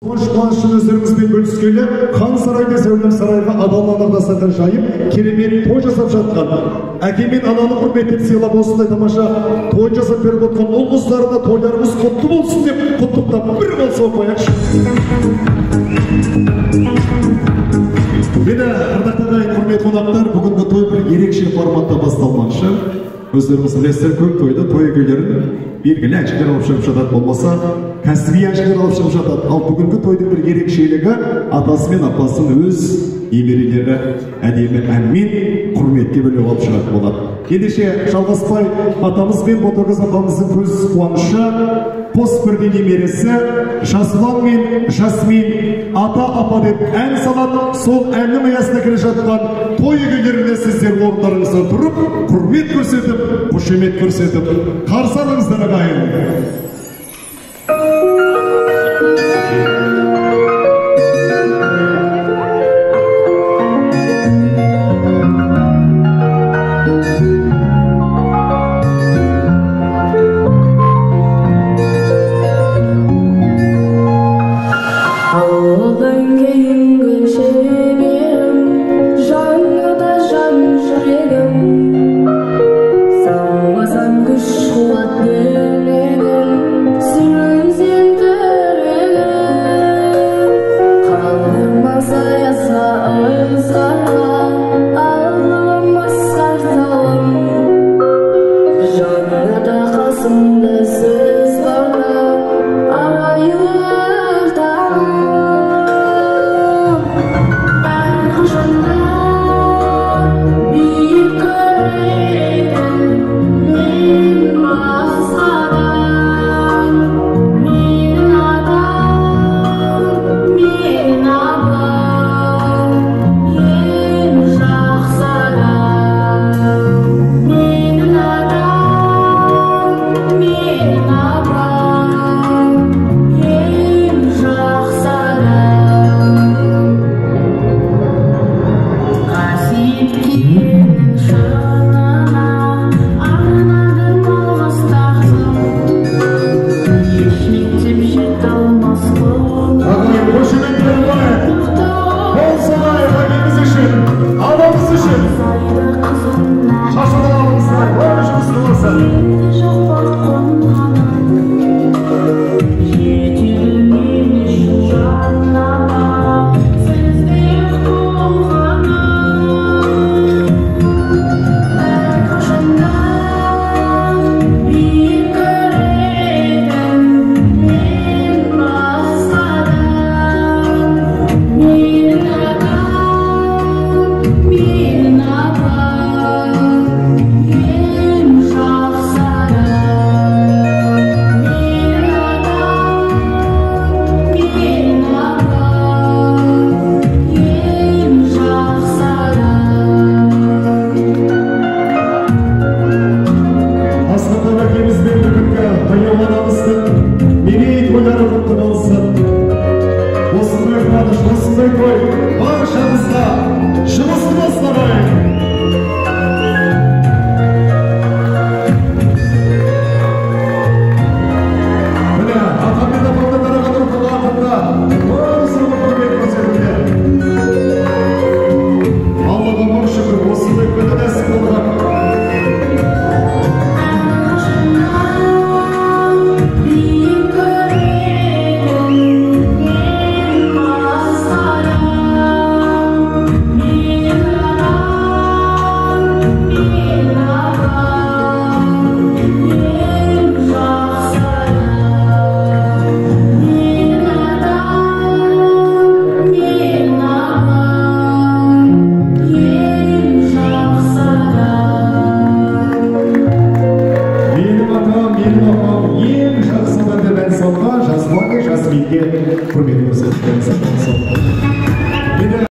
Қуанышын өздеріңізбен бөліскелі хан сарайда сәулем сарайға абаланар дастархан жайып керемет той жасап жатқан әке мен ананы құрметтеп сыйлап осындай тамаша той жасап беріп отқан ұл қыздарына тойларыңыз құтты болсын деп құттықтап бір қол соғып қояйықшы. Енді ардақты ағайын, құрметті қонақтар, бүгінгі той бір ерекше форматта басталмақшы. Өздеріңіз білесіздер, көп тойда той иелерін белгілі әншілер алып шығып жатады, болмаса кәсіби әншілер алып шығып жатады. Ал бүгінгі тойдың бір ерекшелігі атасы мен апасының өз немерелері әдемі әнмен құрметке бөлеп алып шығатын болады. Ендеше Жалғасбай атамыз бен Ботагөз апамыздың көз қуанышы, қос бірдей немересі Жасұлан мен Жасмин ата апа деп ән салады. Сол әннің аясында келе жатқан той иелеріне сіздер орындарыңыздан тұрып, құрмет көрсетіп, қошемет көрсетіп, қарсы алыңыздар ағайын. Құрмет көрсетіп.